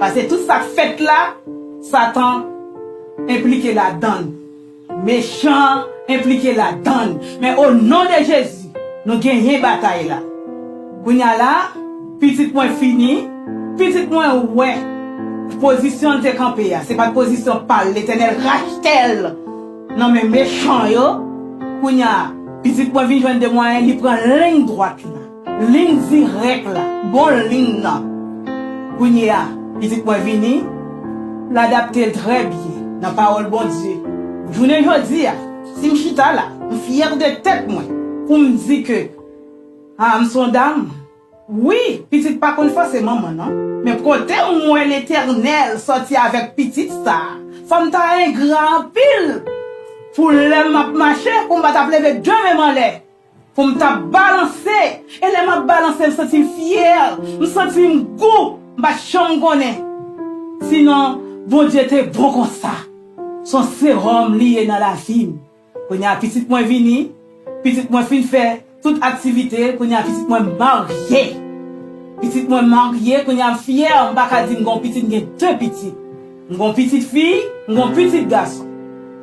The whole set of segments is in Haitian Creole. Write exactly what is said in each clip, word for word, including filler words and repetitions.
Paske tout sa k fèt la, Satan enplike ladan l. Mechan enplike ladan l. Men o non de Jezi, nou genyen batay la. Kounye a la, pitit mwen fini, pitit mwen wè pozisyon l te kanpe a. Se pa t pozisyon pa l, Letènèl rachte l nan men mechan yo. Kounye a, pitit mwen vin jwenn de mwayen, li pran liy dwat la. Liy dirèk la, bon liy nan. Kounye a, pitit mwen vini, l adapte l trè byen nan pawòl Bondye. Jounen jodi a, si m chita la, m fyè de tèt mwen pou m di ke, a, m se yon dam. Wi, pitit pa konn fòse manman non. Men kote m wè Letènèl sòti avèk pitit sa, fò m ta engra anpil pou lè m ap mache, pou m pa t ap leve de men m anlè. Pou m t ap balanse. E lè m ap balanse, m santi m fyè, m santi m gou, m pa t janm konnen. Sinon, Bondye te bon konsa. Se yon sewòm li ye nan lavi m. Kounye a, pitit mwen vini, pitit mwen fin fè tout aktivite, kounye a, pitit mwen marye. Pitit mwen marye, kounye a, m fyè, m pa ka di m gen yon pitit, m gen de pitit. M gen yon pitit fi, m gen yon pitit gason.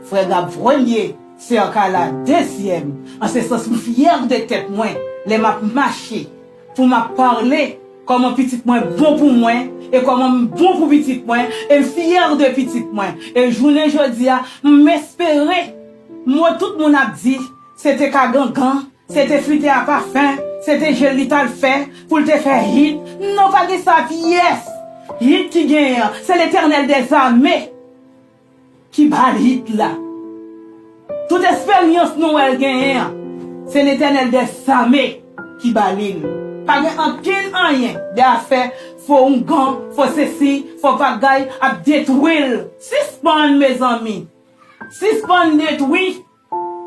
Frè Gab premye, Sè Carla dezyèm. An se sans, m fyè de tèt mwen lè m ap mache, pou m ap pale kòman pitit mwen bon pou mwen e kòman m bon pou pitit mwen, e m fyè de pitit mwen. E jounen jodi a, m espere mo tout moun ap di, se te ka gangan, se te flite a pafen, se te je l li t al fè, pou l te fè hit. Non, pa gen sa pyès. Hit ki genyen an, se Letènèl dèzame ki ba l hit la. Tout esperyans nou wè l genyen an, se Letènèl dèzame ki ba li l. Pa gen ankenn anyen de afè fo oungan, fo sesi, fo bagay ap detwi l. Sispann, mezanmi. Sispann detwi.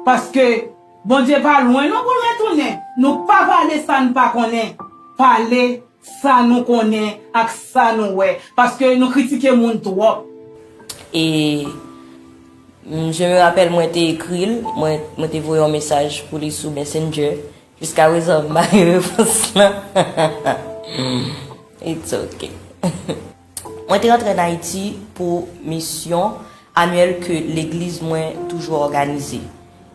Paske Bondye pa lwen non pou l retounen. Nou pa pale sa n pa konnen. Pale sa nou konnen ak sa nou wè. Paske nou kritike moun twòp. E mm, je me rappelle, mwen te ekri l, mwen, mwen te voye yon mesaj pou li sou Messenger. Jiskaprezan, m pa gen repons lan. It's ok. Mwen te rantre an Ayiti pou misyon anyèl ke legliz mwen toujou òganize.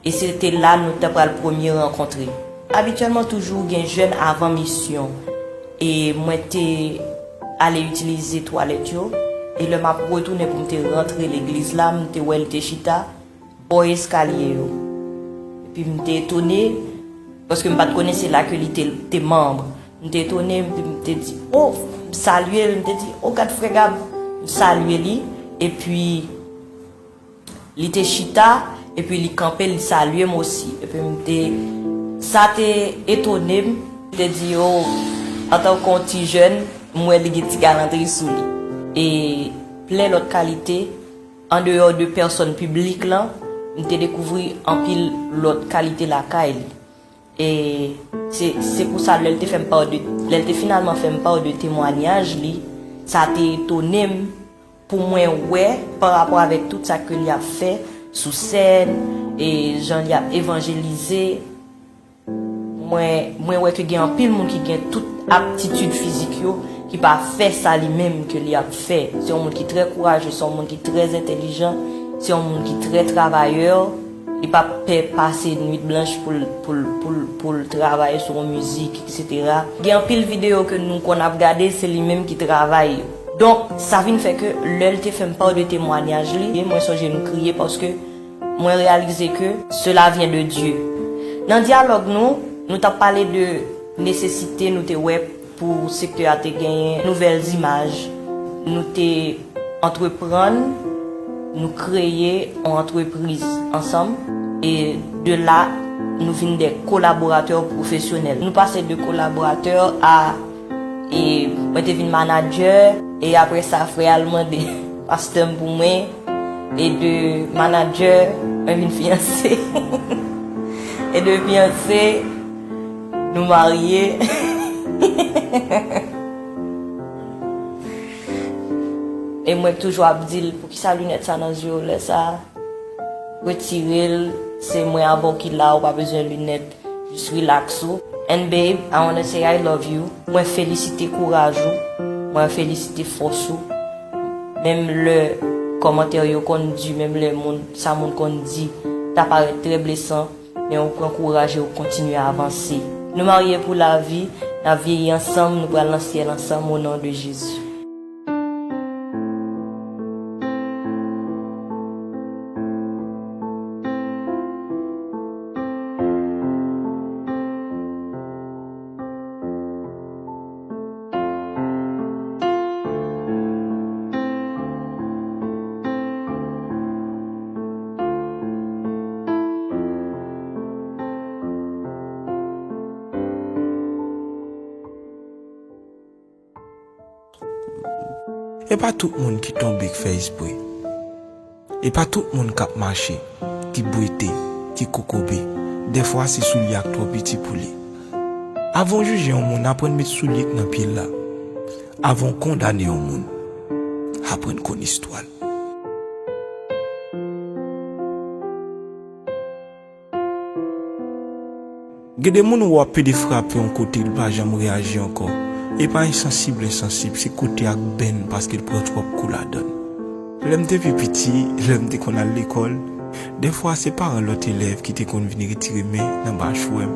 E se te la nou ta pral premye rankontre. Abityèlman, toujou gen jèn avan misyon. E mwen te ale itilize twalèt yo. E lè m ap retounen pou m te rantre legliz la, m te wè li te chita bò eskalye yo. Epi m te etone, paske m pa t konnen se la ke li te, te manm. M te etone, m te, m te di, o, m salye l, m te di, o, gad frè Gab, m salye li, epi li te chita, epi li kanpe, li salye m osi. Epi m te, sa te etone m, m te di, o, antanke yon ti jèn, m wè li gen ti galantri sou li. E plen lòt kalite, andeyò de pèsòn piblik lan, m te dekouvri anpil lòt kalite lakay li. E se, se pou sa lè l te fè m pa de, lè l te finalman fè m pa de temwanyaj li, sa te etone m pou mwen wè pa rapò avèk tout sa ke li ap fè sou sèn, e jan li ap evanjelize. Mwen, mwen wè ke gen anpil moun ki gen tout aptitid fizik yo, ki pa fè sa li menm ke li ap fè. Se yon moun ki trè kouraje, se yon moun ki trè entèlijan, se yon moun ki trè travayè. Li pa pè pase nwit blanch pou l, pou l, pou l, pou l travay sou yon mizik, etsetera. Gen anpil videyo ke nou konn ap gade, se li menm ki travay yo. Donk, sa vin fè ke lè l te fè m pa de temwanyaj li, mwen sonje m kriye paske mwen reyalize ke cela vient de Dieu. Nan dyalòg nou, nou t ap pale de nesesite nou te wè pou sektè a te genyen nouvèl zimaj. Nou te antreprann, nou kreye yon antrepriz ansanm, e de la, nou vin de kolaboratè pwofesyonèl. Nou pase de kolaboratè a, e mwen te vin manadjè, e apre sa, frè a al mande pastè m pou mwen, e de manadjè, mwen vin fiyanse. E de fiyanse, nou marye. E mwen toujou ap di l, poukisa linèt sa nan zye w lè sa? Retire l, se mwen avè w ki la, ou pa bezwen linèt. Jis relax ou. And babe, I wanna say I love you. Mwen felisite kouraj ou. Mwen felisite fòs ou. Menm lè kòmantè yo konn di, menm lè moun, sa moun konn di, ta parèt trè blesan, men w pran kouraj e w kontinye avanse. Nou marye pou lavi, n ap vyeyi ansanm, nou pral nan syèl ansanm, o non de Jezi. E pa tout moun ki tonbe k fè espre. E pa tout moun k ap mache, ki bwete, ki kokobe. Dèfwa se soulye a k twò piti pou li. Avan w jije yon moun, aprann met soulye k nan pye l la. Avan w kondane yon moun, aprann konn istwa l. Gen de moun ou wè ap pede frape yon kote l pa janm reyaji ankò. E pa ensansib l ensansib, se kote a k benn paske l pran twòp kou ladan l. Lè m te pi piti, lè m te konn al lekòl, dèfwa se paran lòt elèv ki te konn vin retire men nan machwè m.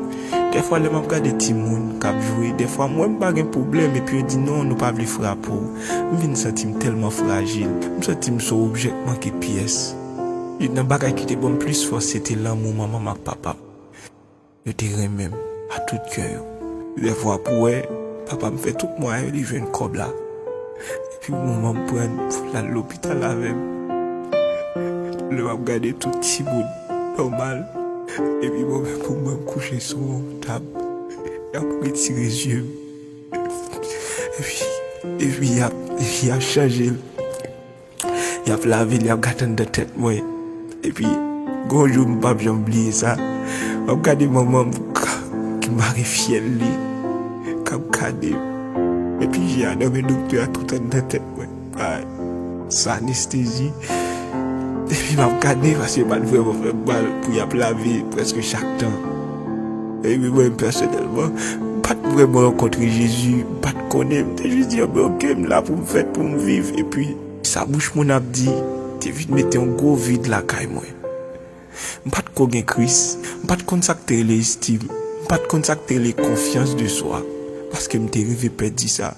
Dèfwa lè m ap gade timoun k ap jwe, dèfwa m wè m pa gen pwoblèm epi yo di non, nou pa vle frape w. M vin santi m tèlman frajil, m santi m se yon objè k manke pyès. Youn nan bagay ki te ban m plis fòs se te lanmou manman m ak papa m. Yo te renmen m a tout kè yo. Dèfwa pou wè, papa m fè tout mwayen li jwenn kòb la. Epi manman m pran l pou l al lopital avè m. Lè m ap gade tout timoun nòmal, epi mwen menm pou mwen m kouche sou yon tab, y ap retire zye m. Epi, epi y ap, epi y ap chanje l. Y ap lave l, y ap gade anndan tèt mwen. Epi, gon jou m p ap janm bliye sa. M ap gade manman m k-, ki mare fyèl li, k ap gade m. Epi, je a nan men doktè a tout anndan tèt mwen. Ay, sa anestezi. Epi, m ap gade, paske yo pa t vrèman fè m mal pou y ap lave prèske chak tan. Epi, mwen, pèsonèlman, m pa t vrèman rankontre Jezi, m pa t konnen, m te jis di, "Anben, oke, m la pou m fèt, pou m viv." Epi, sa bouch moun ap di te vin mete yon gwo vid lakay mwen. M pa t ko gen Kris, m pa t konn sa k te rele estim, m pa t konn sa k te rele konfyans de swa, paske m te rive pèdi sa.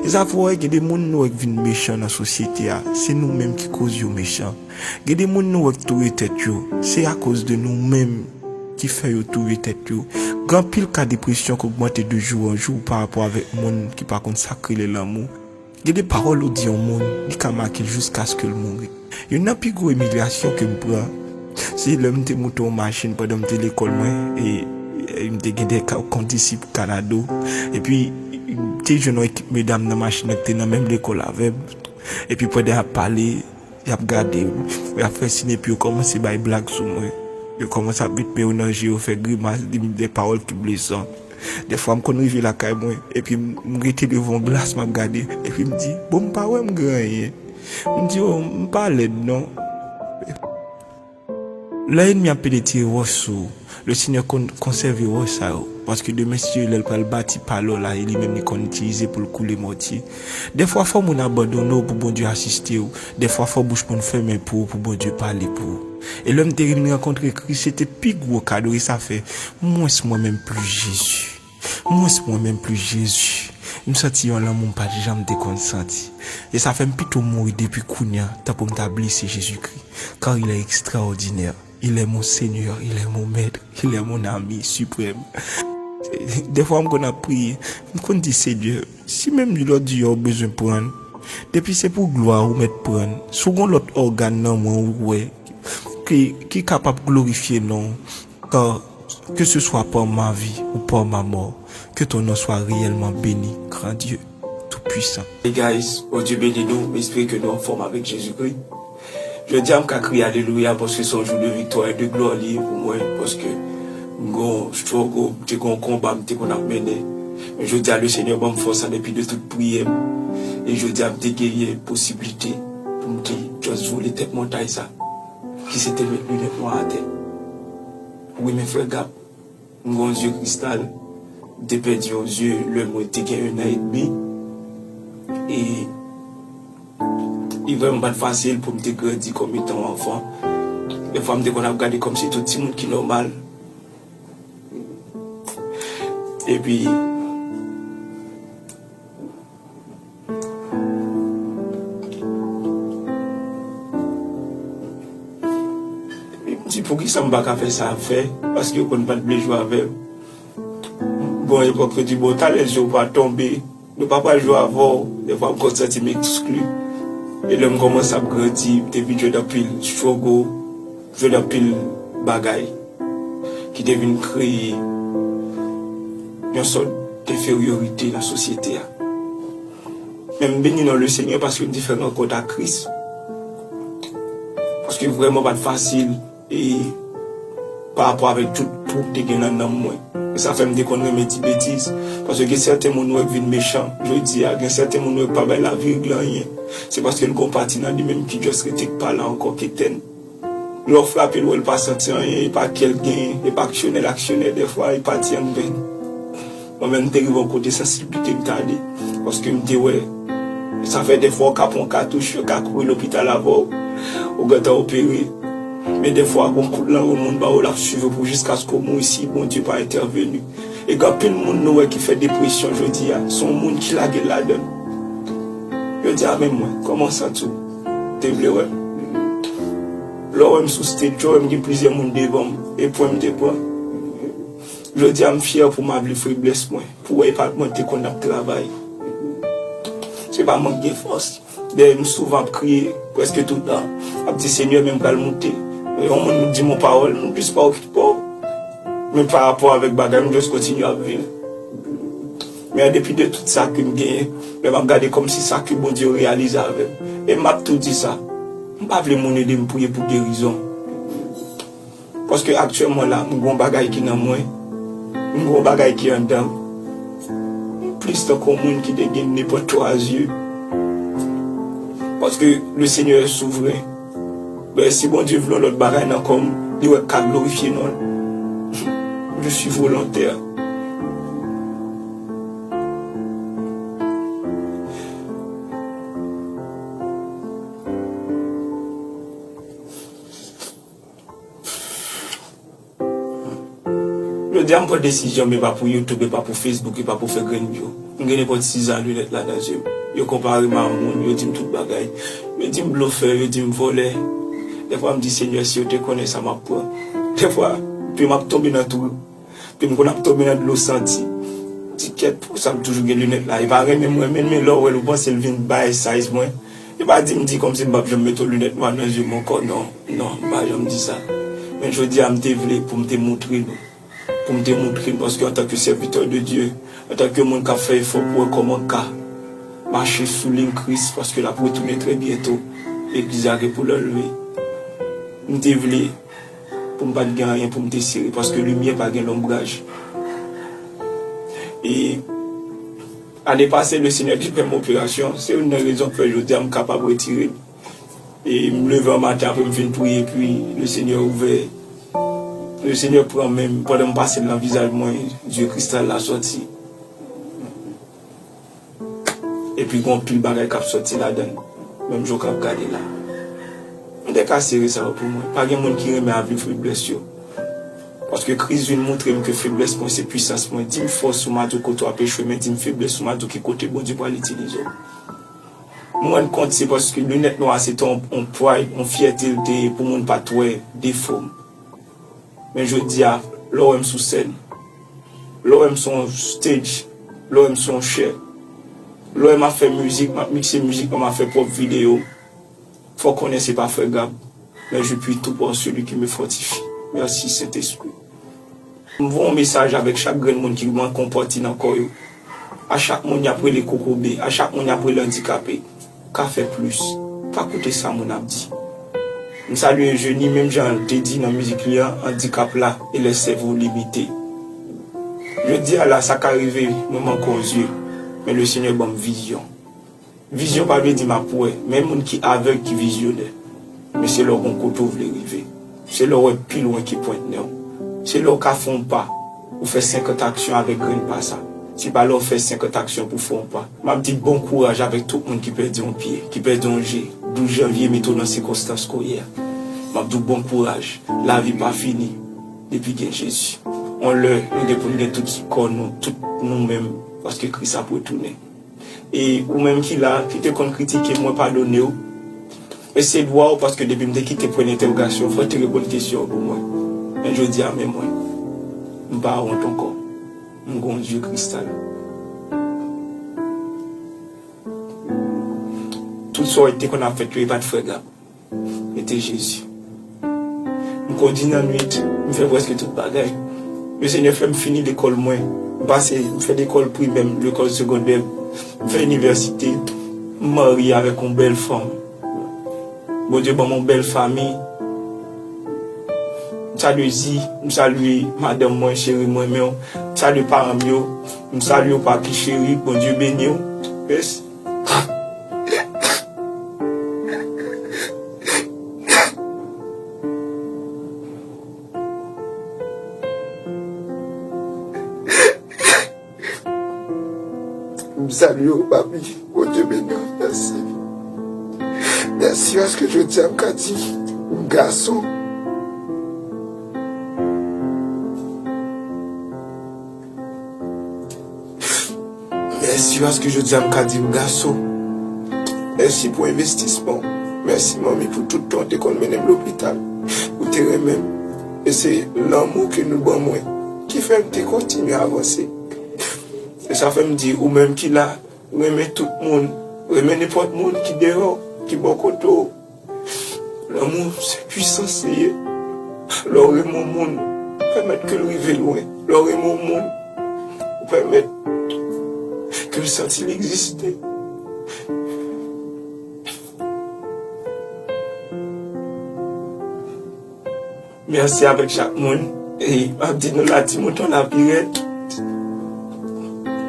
E sa fè w wè gen de moun nou wè k vin mechan nan sosyete a, se nou menm ki koz yo mechan. Gen de moun nou wè k touye tèt yo, se akoz de nou menm ki fè yo touye tèt yo. Gen anpil ka depresyon k ogmante de jou an jou pa rapò avèk moun ki pa konn sa k rele lanmou. Gen de pawòl ou di yon moun, li ka make l jiskaske l mouri. Youn nan pi gwo imilyasyon ke m pran, se lè m te moute yon machin pandan m te lekòl mwen, e, e m te gen de ka-, kondisip Kanado, epi m te jwenn yon ekip medam nan machin nan ki te nan menm lekòl avè m, epi pandan y ap pale, y ap gade m, y ap fè siy, epi yo kòmanse bay blag sou mwen. Yo kòmanse ap met men yo nan je yo, fè grimas, di m de pawòl ki blesan. Dèfwa m konn rive lakay mwen, epi m, m rete devan yon glas, m ap gade, epi m di, "Bon, m pa wè m gen anyen." M di, "Oh, m pa lèd non." Lè ènmi ap pede tire wòch sou ou, Lesenyè konn konsève wòch sa yo, paske demen, si Dye vle, l pral bati palo la, e li menm li konn itilize pou l koule mòtye. Dèfwa fò moun abandone w pou Bondye asiste w. Dèfwa fò bouch moun fèmen pou ou, pou Bondye pale pou ou. E lè m te vin rankontre Kris, se te pi gwo kado, e sa fè mwens mwen menm plis Jezi. Mwens mwen menm plis Jezi. M santi yon lanmou m pa t janm te konn santi. E sa fè m pito mouri depi kounye a, tan pou m ta blese Jezikri. Car il est extraordinaire. Il est mon Seigneur, il est mon Maître, il est mon ami suprême. Dèfwa m konn ap priye, m konn di, "Senyè, si menm lòt di a ou bezwen pran l, depi se pou glwa ou mèt pran l, si w gon lòt ògàn nan mwen ou wè ki, ki kapab glorifye non w, car que ce soit par ma vie ou par ma mort, que ton nom soit réellement béni, grand Dieu tout-puissant." Hey guys, Bondye beni nou, m espere ke nou anfòm avèk Jezikri. Jodi a m ka kriye alelouya paske se yon jou de viktwa e de glwa li ye pou mwen, paske m gon struggle, m te gon konba m te konn ap mennen. Men jodi a, Lesenyè ban m fòs sa depi de tout priyè m. E jodi a, m te genyen posiblite pou m te just vole tèt montay sa, ki se te met linèt nwa atè. Wi, men frè Gab, m gon zye kristal, m te pèdi yon zye lè mwen te gen un an edmi. E, Li vrèman pa t fasil pou m te grandi kòm etan yon anfan. Dèfwa, m te konn ap gade kòmsi tout timoun ki nòmal. Epi, epi m di, poukisa m pa ka fè sa ap fè? Paske yo konn pa t vle jwe avè m. Bon, epòk yo di, bon, talè zye w pa tonbe, nou pa pral jwe avè w. Dèfwa, m konn santi m ekskli. E lè m kòmanse ap grandi, m te vin jwenn anpil struggle, jwenn anpil bagay ki te vin kreye yon sòt denferyorite nan sosyete a. Men m beni non Lesenyè paske m te fè rankont ak Kris. Paske vrèman pa t fasil e pa rapò avèk tout twou k te gen nan nanm mwen. E sa fè m te konn renmen di betiz. Paske gen sèten moun ou wè k vin mechan jodi a, gen sèten moun ou wè k pa bay lavi règle anyen. Se paske l gon pati nan li menm ki just rete k pa la ankò, k etèn. Lè w frape l, ou wè l pa santi anyen, e pa kè l genyen, e pa aksyonè l aksyonè dèfwa, e pati an venn. Mwen menm, m te rive yon kote sansiblite m t ale, paske m te wè, sa fè dèfwa w ka pran katouch, yo ka kouri lopital avè w, ou gentan opere. Men dèfwa, gon kout lango moun ba w, l ap swiv ou pou jiskaske w mouri si Bondye pa entèveni. E gen anpil moun nou wè ki fè depresyon jodi a, se yon moun ki lage l ladan l. Yo di, a men mwen, kòman w santi w? Te vle wè m? Lè w wè m sou stage, w wè m gen plizyè moun devan m, e pwen m te pran. Jodi a, m fyè pou m avle feblès mwen, pou wè e pa mwen te konn ap travay. Se pa mank gen fòs. Dèyè m souvan ap kriye, prèske tout tan. Ap di, Senyè, men m pral moute. Yon moun di m yon pawòl, m plis pa okipe w. Men pa rapò avèk bagay, m just kontinye ap viv. Men an depi de tout sa ke m genyen, lè m ap gade kòmsi sa ke Bondye reyalize avè m. E m ap tou di sa, m pa vle moun ede m priye pou gerizon. Paske aktyèlman la, m gon bagay ki nan mwen, m gon bagay ki anndan m. M plis tankou yon moun ki te gen nenpòt twa zye. Paske le Seigneur est souverain. Ben, si Bondye vle yon lòt bagay nan kò m, li wè k ka glorifye non l. Je suis volontaire. Jodi a, m pran desizyon, men pa pou YouTube, e pa pou Facebook, e pa pou fè grenn yo. M gen nenpòt sizan linèt la nan zye m. Yo konpare m a moun, yo di m tout bagay. Yo di m blofè, yo di m vòlè. Dèfwa, m di, Senyè, si yo te konnen sa m ap pran. Dèfwa, pye m ap tonbe nan twou. Pye m konn ap tonbe nan dlo santi. Ti kèt, poukisa m toujou gen linèt la? E pa renmen m renmen l, men lè w wè l, ou panse l vin bay size mwen. E pa di m di kòmsi m p ap janm mete yon linèt nwa nan zye m ankò, non. Non, m pa janm di sa. Men jodi a, m te vle pou m te moutre nou. Pou m te moutre nou, paske antanke sèvitè de Dye, antanke moun k ap fè efò pou wè kòman ka mache sou liy Kris, paske l ap retounen trè byento, legliz la gen pou l anlve. M te vle pou m pa t gen anyen pou m te sere, paske limyè pa gen lonbraj. E ane pase, le Senyè te fè m operasyon, se youn nan rezon k fè jodi a m kapab retire l. E m leve an maten apre m fin priye, epi le Senyè ouvè, le Senyè pran men m, pandan m pase l nan vizaj mwen, zye kristal la sòti. Epi gon pil bagay k ap sòti ladan l, menm jan w k ap gade la. M te ka sere sa yo pou mwen. Pa gen moun ki renmen avle feblès yo. Paske Kris vin moutre m ke feblès mwen se pwisans mwen. Di m fòs ou m a di w kote w ap echwe, men di m feblès ou m a di w ki kote Bondye pral itilize w. M rann kont se paske linèt nwa se te yon, yon pride, yon fyète l te ye pou moun pa t wè defo m. Men jodi a, lè w wè m sou sèn, lè w wè m sou yon stage, lè w wè m sou yon chè, lè w wè m ap fè mizik, m ap mikse mizik mwen, m ap fè pwòp videyo, fò w konnen se pa frè Gab, mais je puis tout par celui qui me fortifie. Merci, Saint-Esprit. M voye yon mesaj avèk chak grenn moun ki manke yon pati nan kò yo. A chak moun y ap rele kokobe, a chak moun y ap rele andikape, ou ka fè plis. Pa koute sa moun ap di. M salye Eugénie, menm jan l te di nan mizik li an, andikap la et les cerveaux limités. Jodi a la, sa ka rive mwen manke yon zye, men le Senyè ban m vizyon. Vizyon pa vle di m ap wè, men moun ki avèg ki vizyonè. Men se lè w gon kote w vle rive. Se lè w wè pi lwen ki pwent nen w. Se lè w ka fè yon pa, ou fè senkant aksyon avèk grenn pa sa. Se pa lè w fè senkant aksyon pou fè yon pa. M ap di bon kouraj avèk tout moun ki pèdi yon pye, ki pèdi yon je. Douz janvye mete w nan sikonstans ke w ye a. M ap di w bon kouraj. Lavi pa fini depi gen Jezi. On lè, nou gen pou n gen tout kò nou, tout nou menm, paske Kris ap retounen. E ou menm ki la, ki te konn kritike mwen, padone w. E se dwa w, paske depi m te kite pwen entèwogasyon, fò w te reponn kesyon an pou mwen. Men jodi a, men mwen, m pa wont ankò. M gon zye kristal. Tout sa w wè ki te konn ap fèt yo, e pa t frè Gab. Mete Jezi. M kondi nan nwit, m fè prèske tout bagay. Lesenyè fè m fini lekòl mwen. M pase, m fè lekòl primè m, lekòl segondè m, m fè inivèsite, m marye avèk yon bèl fanm. Bondye ban m yon bèl fanmi. M salye Zi, m salye madanm mwen, cheri mwen, men m salye paran m yo. M salye w, papi cheri, Bondye beni w. Mèsi. M salye w, papi. Bondye beni w. Mèsi. Mèsi paske jodi a m ka di m gason. Mèsi paske jodi a m ka di m gason. Mèsi pou envestisman w. Mèsi, manmi, pou tout tan w te konn mennen m lopital. Ou te renmen m. E se lanmou ke nou ban mwen ki fè m te kontinye avanse. E sa fè m di, ou menm ki la, renmen tout moun. Renmen nenpòt moun ki deyò, ki bò kote w. Lanmou se pwisans li ye. Lè w renmen yon moun, ou pèmèt ke l rive lwen. Lè w renmen yon moun, ou pèmèt ke l santi l egziste. Mèsi avèk chak moun. E m ap di nou la, Ti Mouton Lapirèt,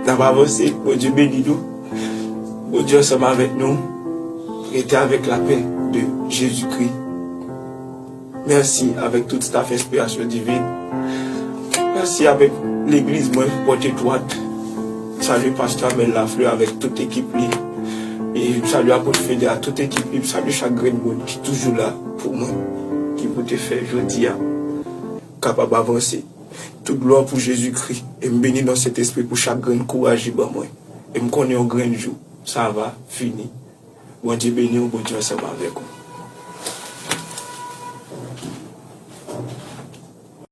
n ap avanse. Bondye beni nou. Bondye ansanm avèk nou. Rete avèk lapè de Jezikri. Mèsi avèk tout staff Enspirasyon Divin. Mèsi avèk legliz mwen, Pòt Etwat. M salye pastè Amel Lafleur avèk tout ekip li. E m salye apot Fede a tout ekip li. M salye chak grenn moun ki toujou la pou mwen, ki pou te fè jodi a kapab avanse. Tout glwa pou Jezikri. E m beni non Sentespri pou chak grenn kouraj li ban mwen. E m konnen yon grenn jou, sa va fini. Bondye beni w, Bondye ansanm avèk ou.